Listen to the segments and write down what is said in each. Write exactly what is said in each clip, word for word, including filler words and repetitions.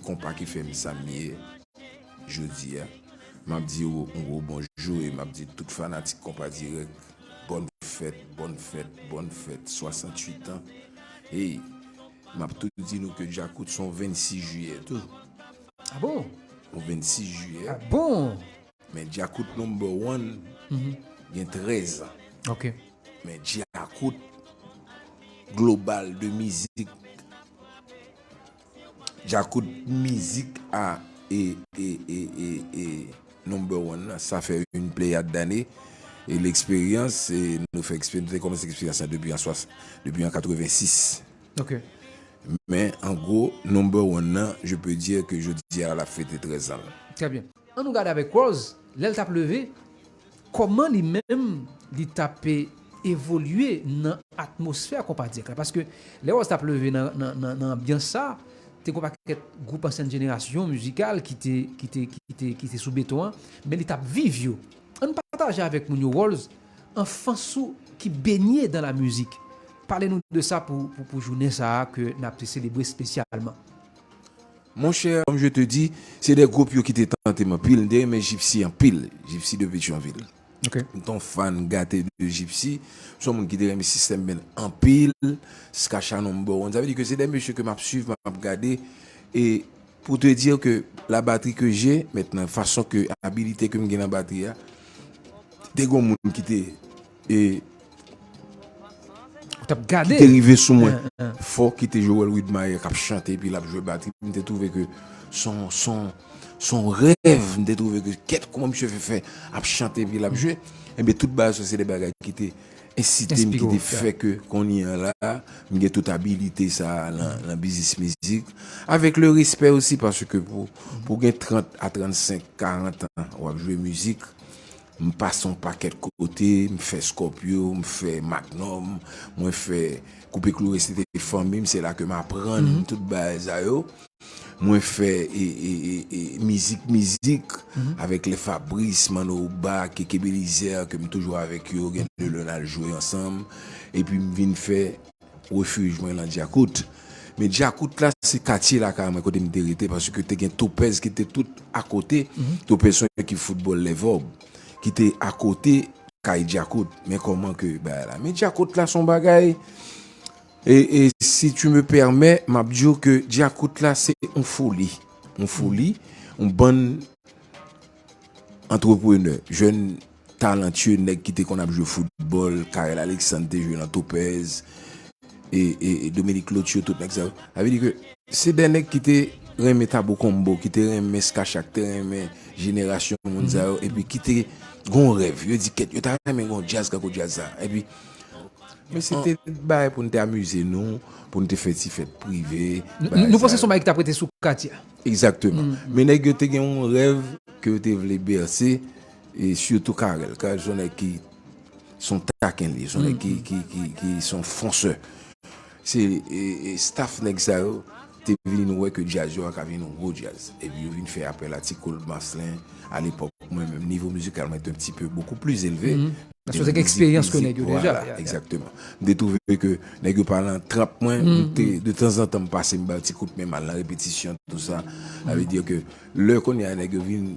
konpa ki fè m sa m ye jodi a. M ap di w yon gwo bonjou e m ap di tout fanatik Konpa Dirèk, bòn fèt, bòn fèt, bòn fèt, swasanntuit an. Hey, m ap tou di nou ke Djakout se yon vennsis jiyè tou. Ah bon? Yon vennsis jiyè. Ah bon? Men Djakout number one gen trèz an. Ok. Men Djakout global de mizik, Djakout mizik a e, e, e, e, e number one la, sa fè yon pleyad dane. E leksperyans, e nou fè eksperyans, nou te kòmanse eksperyans la depi an swas, depi an katrevensis. Ok. Men an gwo, number one nan, je peux dire que jodi a l ap fete trèz an. Très bien. An nou gade avèk Rolls, lè l t ap leve, kòman li menm li t ap evolye nan atmosfè Konpa Dirèk la? Paske lè Rolls t ap leve nan, nan, nan, nan anbyans sa, te gon pakèt gwoup ansyen jenerasyon mizikal ki te, ki te, ki te, ki te sou beton an, men li t ap viv yo. An n pataje avèk moun yo Rolls, anfans ou ki benye dan la mizik. Pale nou de sa pou, pou, pou jounen sa a ke n ap selebre espesyalman. Monchè, comme je te dis, se de gwoup yo ki te tante m anpil. M te renmen Gypsy anpil, Gypsy de Petyonvil. Ok. M te yon fan gate de Gypsy. M se yon moun ki te renmen System Band anpil, Skacha Number One. Sa vle di ke se de mesye ke m ap swiv, m ap gade. E pour te dire que la batterie que j'ai maintenant, fason ke abilite ke m gen nan batri a, te gon moun ki te e Ou t ap gade. Ki te rive sou mwen. Fò ki te Joel Widmaier k ap chante epi l ap jwe batri. M te twouve ke son son son rèv. M te twouve ke kèt kòman misye fè fè ap chante epi l ap jwe. Enben tout bagay sa se de bagay ki te ensite m, ki te fè ke kounye a la m gen tout abilite sa nan nan biznis mizik. Avèk le respè osi paske pou pou gen trant a trannsenk, karant an w ap jwe mizik, m pase yon pakèt kote, m fè Scorpio, m fè Magnum, mwen fè Koupe Klou Reste te fanmi m, se la ke m aprann tout bagay sa yo. Mwen fè e, e, e, e, mizik, mizik avèk Les Fabrice, Manno Oba, Keke Belizaire, ke m toujou avèk yo, gen de lè n al jwe ansanm. Epi m vin fè refij mwen lan Djakout. Men Djakout la, se katye lakay mwen kote m te rete, paske te gen Topèz ki te tout akote. Topèz se yon ekip foutbòl Lèvòb ki te akote kay Djakout. Men kòman ke bagay la. Men Djakout la, se yon bagay. E, e si tu me permets, m ap di w ke Djakout la, se yon foli. Yon foli, yon bann antreprenè, jèn talantye, nèg ki te konn ap jwe foutbòl, Carel Alexandre te jwe nan Topèz, e, e, e Dominique Clotio, tout nèg sa yo. Sa vle di ke se de nèg ki te renmen Tabou Combo, ki te renmen Skacha, ki te renmen jenerasyon moun sa yo, epi ki te gon rèv. Yo di, kèt, yo ta renmen gon djaz kankou djaz sa. Epi, men se te bagay pou n te amize nou, pou n te fè ti fèt prive. Nou panse se yon bagay ki t ap rete sou katye a. Egzakteman. Men nèg yo te gen yon rèv ke yo te vle bèse, e sitou Carel. Carel se yon nèg ki se yon taken li, se yon nèg ki, ki, ki, ki se yon fonsè. Se e, e staff nèg sa yo te vin wè ke djaz yo a ka vin yon gwo djaz. Epi yo vin fè apèl a Ti Cole Marcelin. A lepòk, mwen menm, nivo mizikal mwen te yon ti pe bokou pli elve. Paske w te gen eksperyans ke nèg yo deja. Voilà, egzakteman. M te twouve ke nèg yo pa nan trap mwen, m te, de tanzantan, m pase, m ba yo ti kout men, m al nan repetisyon, tou sa. Sa vle di ke lè kounye a nèg yo vin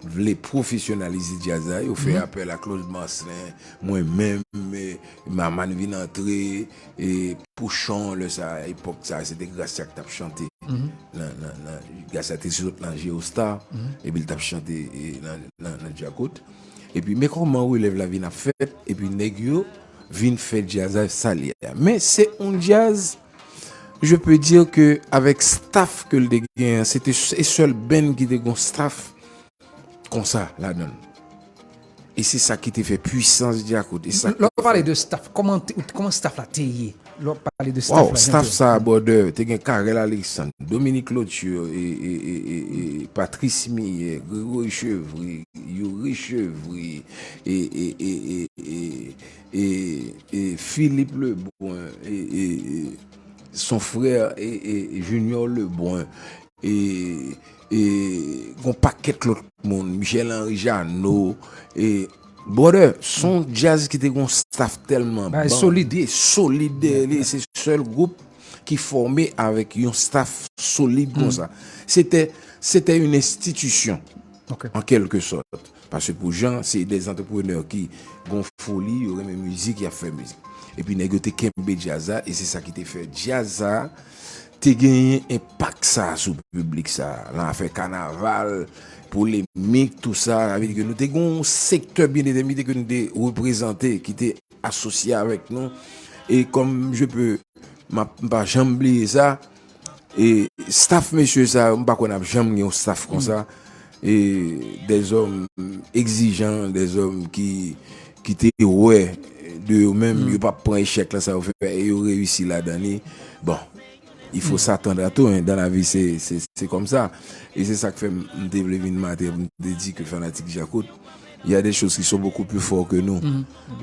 vle pwofesyonalize djaz la, yo fè apèl a Claude Marcelin, mwen menm, e, Maman vin antre, e Pouchon, lè sa, epòk sa, se te Gracia k t ap chante nan, nan, nan, Gracia te sot nan Geostar, epi l t ap chante e, nan, nan, nan Djakout. Epi, men kòman relèv la vin ap fèt, epi nèg yo vin fè djaz la sa l ye a. Men se yon djaz, je peux dire que avèk staff ke l te genyen, se te se sèl band ki te gon staff konsa ladan l. E se sa ki te fè pwisans Djakout. E sa Lè w pale de staff, kòman te- kòman staff la te ye? Lè w pale de staff Wow, la, staff jan te- sa, brother, te gen Carel Alexandre, Dominique Clotio, e, e, e, e, e, Patrice Millet, Grégory Chevry, Youri Chevry, e, e, e, e, e, e, e Philippe Lebrun, e, e, e, son frè, e, e, Junior Lebrun, e, e gon pakèt lòt moun, Michel Henry Jeannot, e, brother, se yon djaz ki te gon staff tèlman Bagay bande, solid. Solid dèyè li, se sèl gwoup ki fòme avèk yon staff solid konsa. Se te, se te yon enstitisyon, Ok. an kèlke sòt. Paske pou Jean, se de antreprenè ki gon foli, yo renmen mizik, y ap fè mizik. Epi nèg yo te kenbe djaz la, e se sa ki te fè djaz la te genyen enpak sa sou piblik sa. Nan afè kanaval, polemik, tou sa, sa vle di ke nou te gon sektè byen detèmine ke nou te reprezante, ki te asosye avèk nou. E kòm je peux, m ap, m pa janm bliye sa, e staff mesye sa, m pa kwè n ap janm gen yon staff konsa. E dèzòm egzijan, dèzòm ki, ki te wè de yo menm, yo p ap pran echèk la sa yo fè, e yo reyisi ladan li. Bon, il faut s'attendre à tout, hein, dans la vie, c'est, c'est, c'est comme ça. E se sa k fè m, m te vle vin maten, m te di ke fanatik Djakout, il y a des choses qui sont beaucoup plus fortes que nous.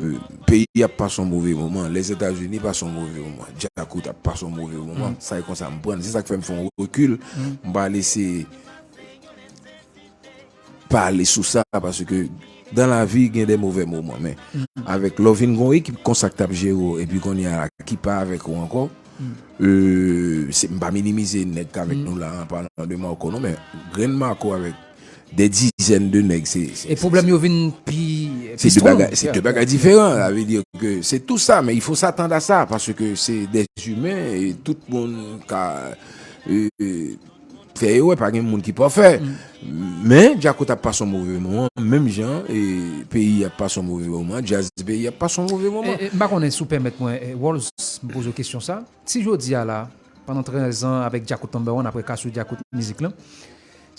Euh, peyi ap pase yon move moman, Lèzetazini pase yon move moman, Djakout ap pase yon move moman. Sa e konsa m pran. Se sa k fè m fè yon rekil. M pa lese pale sou sa, paske dans la vie, gen de move moman, men avèk lè w vin gon ekip konsa k t ap jere w, epi kounye a ki pa avèk ou ankò, euh, se, m pa minimize nèg k avèk nou la, an palan de Marco, non, men grenn Marco avèk de dizèn de nèg, se, se, E pwoblèm yo vin pi, pi se de strong. bagay, se de bagay diferan. Sa vle di ke se tou sa, men il faut s'attendre à ça, paske se des humains, e tout moun ka, euh, fè erè, pa gen moun ki pafè. Men Djakout ap pase yon move moman, menm jan e peyi ap pase yon move moman, djaz peyi ap pase yon move moman. E, e, m pa konnen si w pèmèt mwen, e, Walls, m poze w kesyon sa. Si jodi a la, pandan trèz an avèk Djakout Number One, apre Kasou Djakout mizik lan,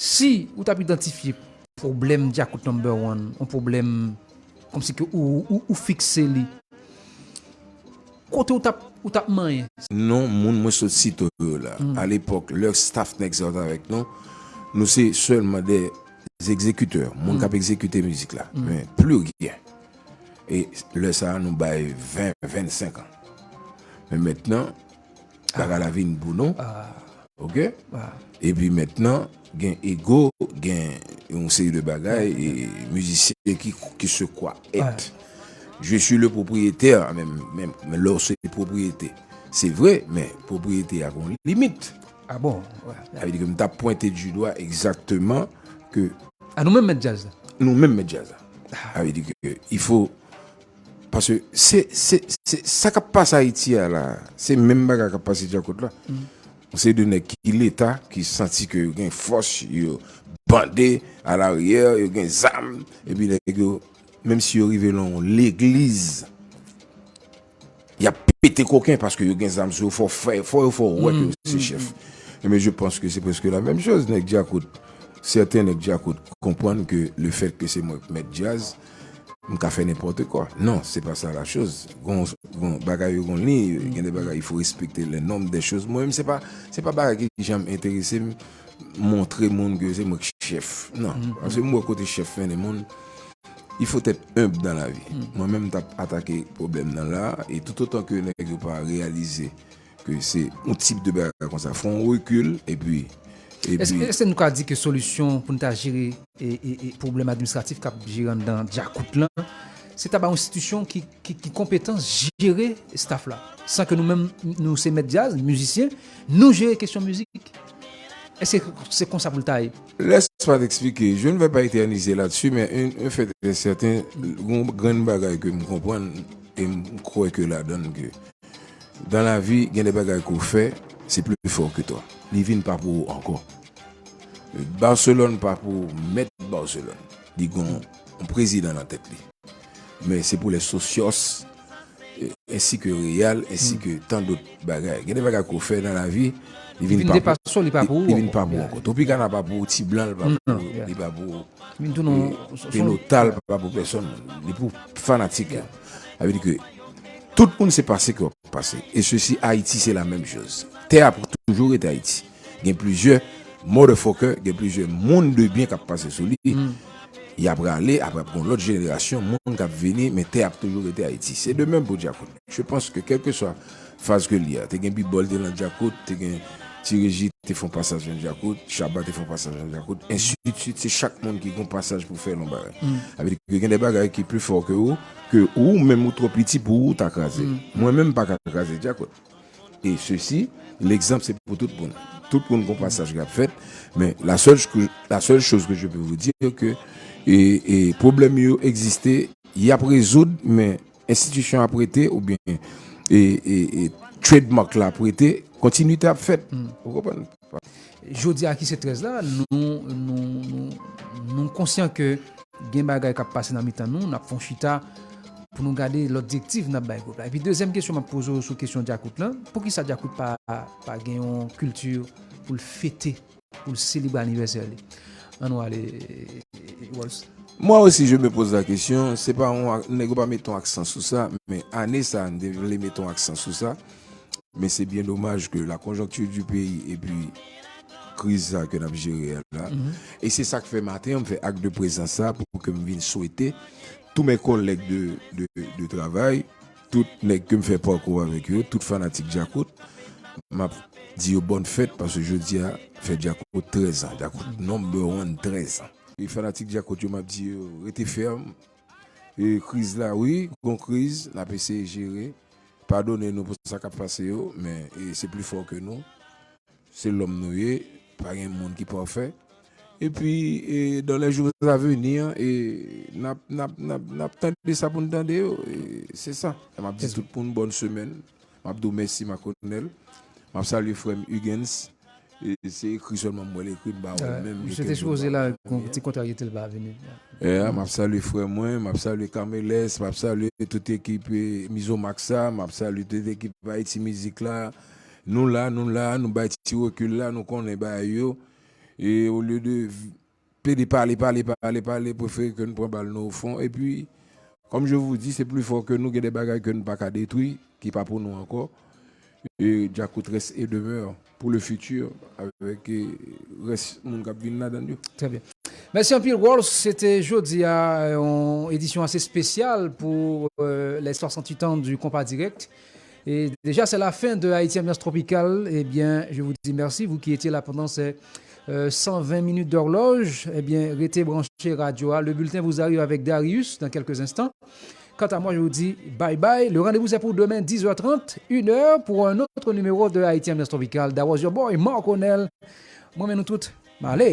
si ou t ap idantifye pwoblèm Djakout Number One, yon pwoblèm kòmsi ke ou, ou, ou fikse li, kote ou t ap, ou t ap manyen? Non, moun mwen sot site yo la. A lepòk, lè staff nèg sa yo t avèk nou, nou se sèlman de egzekitè, moun k ap egzekite mizik la. Men pli ryen. E lè sa a, nou bay ven, vennsenk an. Men mentnan, bagay la vin pou nou. Oke? Epi mentnan, gen ego, gen yon seri de bagay, e mizisyen ki, ki se kwa èt. Je suis le propriétaire, men, men, men lè w se pwopriyete. Se vre, men pwopriyete a gon limit. Ah bon? Wè. Sa vle di ke m t ap pwente du dwa egzakteman ke A nou menm mèt djaz la. Nou menm mèt djaz la. Sa vle di ke il faut, paske se, se, se sa k ap pase Ayiti a la, se menm bagay k ap pase Djakout la. Se de nèg ki leta, ki santi ke yo gen fòs, yo bande alaryè, yo gen zam, epi nèg yo, menm si yo rive nan yon legliz, y ap pete koken paske yo gen zam sou yo, fò, fè, fò yo fè w wè ke yo se chèf. Ebyen, je pense que c'est presque la même chose. Nèg Djakout, sèten nèg Djakout konprann ke le fait que se mwen k mèt djaz, m ka fè nenpòt kwa. Non, se pa sa la chose. Gon, gon bagay yo gon liy, gen de bagay, il faut respecter le nombre des choses. Mwen menm, se pa, se pa bagay ki janm enterese m, montre moun ke se mwen k chèf. Non, paske m wè kote chèf mennen moun, il faut être humble dans la vie. Mwen menm, m t ap atake pwoblèm nan la, e tout otan ke nèg yo pa reyalize ke se yon tip de bagay konsa, fè yon rekil, epi, Èske, epi èske nou ka di ke solisyon pou n ta jere e, e, e pwoblèm administratif k ap jere anndan Djakout lan, se ta ba yon enstitisyon ki, ki, ki konpetan jere staff la, san ke nou menm, nou se mèt djaz, mizisyen, nou jere kesyon mizik? Èske se konsa pou l ta ye? Laisse-moi t'expliquer. Je ne vais pas éterniser là-dessus, mais un, un fait est certain, gon grenn bagay ke m konprann, e m kwè ke ladan l ke dans la vie, gen de bagay ke w fè, se plus fort que toi. Li vin pa pou ou ankò. Barcelone pa pou mèt Barcelone. Li gon yon prezidan nan tèt li. Men se pou les socios, eh, ainsi que Real, ainsi que tant d'autres bagay. Gen de bagay ke w fè nan lavi, li vin Vin pa depase w, li pa pou ou li vin ankò. pa pou ou ankò. Tropicana pa pou ou, Ti Blan li pa Non, pou ou, yeah. Li pa pou Vin tounen yon- Pinotal pa pou pèsonn, li pou fanatik yo. Sa vle di ke tout moun se pase ke w ap pase. E sesi Ayiti se la menm choz. Tè a pou toujou rete Ayiti. Gen plizyè motherfucker, gen plizyè moun de byen k ap pase sou li. Y ap rale, apre ap gon lòt jenerasyon, moun k ap vini, men tè ap toujou rete Ayiti. Se de menm pou Djakout. Je pense que quel que soit faz ke li a, te gen Bibòl te nan Djakout, te gen Ti Reji te fè yon pasaj nan Djakout, Shabba te fè yon pasaj nan Djakout, ensi de suite, se chak moun ki gon pasaj pou fè nan bagay. Sa vle di ke gen de bagay ki pli fò ke ou, ke ou menm ou twò piti pou ou ta kraze. Mwen menm pa ka kraze Djakout. e sesi, l'exemple, c'est pour tout moun. Tout moun gon pasaj k ap fèt, men la seule, la seule chose que je peux vous dire, que e, e, pwoblèm yo egziste, y ap rezoud, men enstitisyon ap rete, oubyen e, e, e, trademark la ap rete, kontinite ap fèt. Ou konprann? Jodi a ki se trèz la, nou, nou, nou, nou konsyan ke gen bagay k ap pase nan mitan nou, n ap fè yon chita pou nou gade lòt direktiv n ap bay gwoup la. Epi dezyèm kesyon m ap poze w sou kesyon Djakout lan, poukisa Djakout pa, pa gen yon kilti pou l fete, pou l selebre anivèsè li? Ann nou ale, Walls. Moi aussi, je me pose la question. Se pa yon, nèg yo pa mete yon aksan sou sa, men ane sa, n te vle mete yon aksan sou sa. Men se byen domaj ke la konjonkti di peyi epi kriz sa ke n ap jere a la. E se sa k fè maten an, m fè ak de prezans sa pou ke m vin swete tous mes collègues de, de, de travail, tout nèg ke m fè pakou avèk yo, tout fanatik Djakout, m ap di yo bòn fèt, paske jodi a fè Djakout trèz an. Djakout number one, trèz an. E fanatik Djakout yo, m ap di yo, rete fèm. E kriz la, wi, gon kriz, n ap eseye jere. Padone nou pou sa k ap pase yo, men e se pli fò ke nou. Se lòm nou ye, pa gen moun ki pafè. Epi, e, dans les jours à venir, e, n ap, n ap, n ap, n ap tande sa pou n tande yo. E, se sa. M ap di tout moun bòn semèn. M ap di w mèsi, Makonèl. M ap salye frè m Hugens. E, se ekri sèlman m wè l ekri, m pa wè l menm. Misye te sipoze la, yon ti kontraryete, l pa vini. E, m ap salye frè mwen, m ap salye Carmeles, m ap salye tout ekip, e, Mizomax sa, m ap salye tout ekip Ayiti Mizik la. Nou la, nou la, nou bay ti rekil la, nou konnen bagay yo. E olye de v-, plede pale, pale, pale, pale, prefere ke n pran bal nan ofon. Epi, comme je vous dis, c'est plus fort que nous, gen de bagay ke nou pa ka detwi, ki pa pou nou ankò. E Djakout reste et demeure pour le futur, avec, e, rès moun k ap vin ladan yo. Très bien. Mèsi anpil, Walls. Se te jodi a, e, yon edisyon ase espesyal pou, e, les soixante-huit ans du Compas Direct. Et déjà, c'est la fin de Haïti Ambiance Tropicale. Eh bien, je vous dis merci, vous qui étiez là pendant ces, euh, cent vingt minutes d'horloge. Eh bien, restez branchés radio, hein. Le bulletin vous arrive avec Darius dans quelques instants. Quant à moi, je vous dis bye bye. Le rendez-vous, c'est pour demain, dix heures trente, une heure, pour un autre numéro de Haïti Ambiance Tropicale. That was your boy, Marc O'Neill. Mwen, men nou tout, m ale.